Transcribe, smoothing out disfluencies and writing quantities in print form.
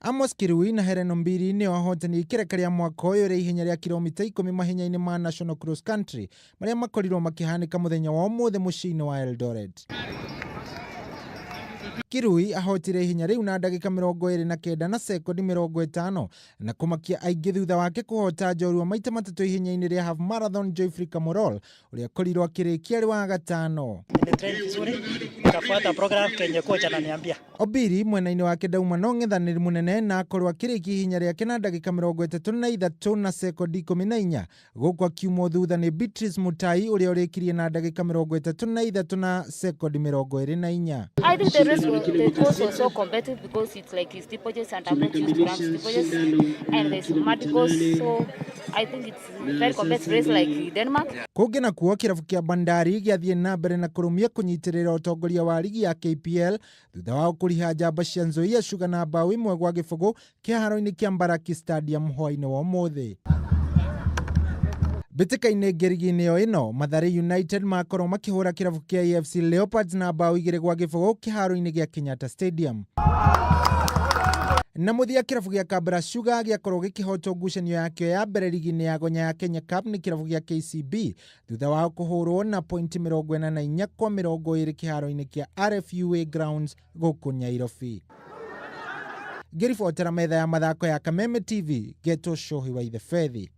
Amos Kirui na Helen Ombiri nĩo ahotani ikereka rĩa mwaka ũyũ rĩa ihenya rĩa kilomita 10 mahenya-inĩ ma National Cross Country marĩa makorirwo makĩhanĩka mũthenya wa ũmũthĩ mũciĩ-inĩ wa Eldoret. Kirui ahotire ihenya rĩu na ndagĩka 29 na sekondi 50 na kũmakia aingĩ thutha wake kũhota njorua maita matatũ ihenya-inĩ rĩa half marathon Geoffrey Kamworor ũrĩa akorirwo akĩrĩkia arĩ wa gatano. Nilitrain vizuri, nikafuata program kenye kocha ananiambia. Obiri mwena-inĩ wake ndauma no ng'ethanĩri mũnene na akorwo akĩrĩkia ihenya rĩake na ndagĩka 33 na sekondi 14, gũkũ akiumwo thutha nĩ Beatrice Mutai ũrĩa ũrĩkirie na ndagĩka 33 na sekondi 24. I think the race was, the course was so competitive because it's like steeplechase and I'm not used to run steeplechase and there's mud course, so I think it's very competitive race like Denmark. Kũngĩ nakuo, kĩrabu kĩa Bandari gĩathiĩ na mbere na kũrũmia kũnyitĩrĩra ũtongoria wa rigi ya KPL thutha wa kũriha njamba cia Nzoia Sugar na mbaũ 1-0 kĩharo-inĩ kĩa Mbaraki Stadium hwaĩ-inĩ wa ũmũthĩ. Mbĩtĩka-inĩ ĩngĩ rigi-inĩ o ĩno, Mathare United makorwo makĩhũra kĩrabu kĩa AFC Leopards na mbaũ 2-0 kĩharo-inĩ gĩa Kenyatta Stadium. Na mũthia, kĩrabu gĩa Kabras Sugar gĩakorwo gĩkĩhotwo ngucanio yakĩo ya mbere rigi-inĩ ya Gonya ya Kenya Cup nĩ kĩrabu gĩa KCB thutha wao kũhũrwo na pointi 44 kwa 20 kĩharo-inĩ kĩa RFUA Grounds gũkũ Nyairobi. Ngĩribotera metha ya mathako ya Kameme TV, Geto Shohi wa Ithefethi.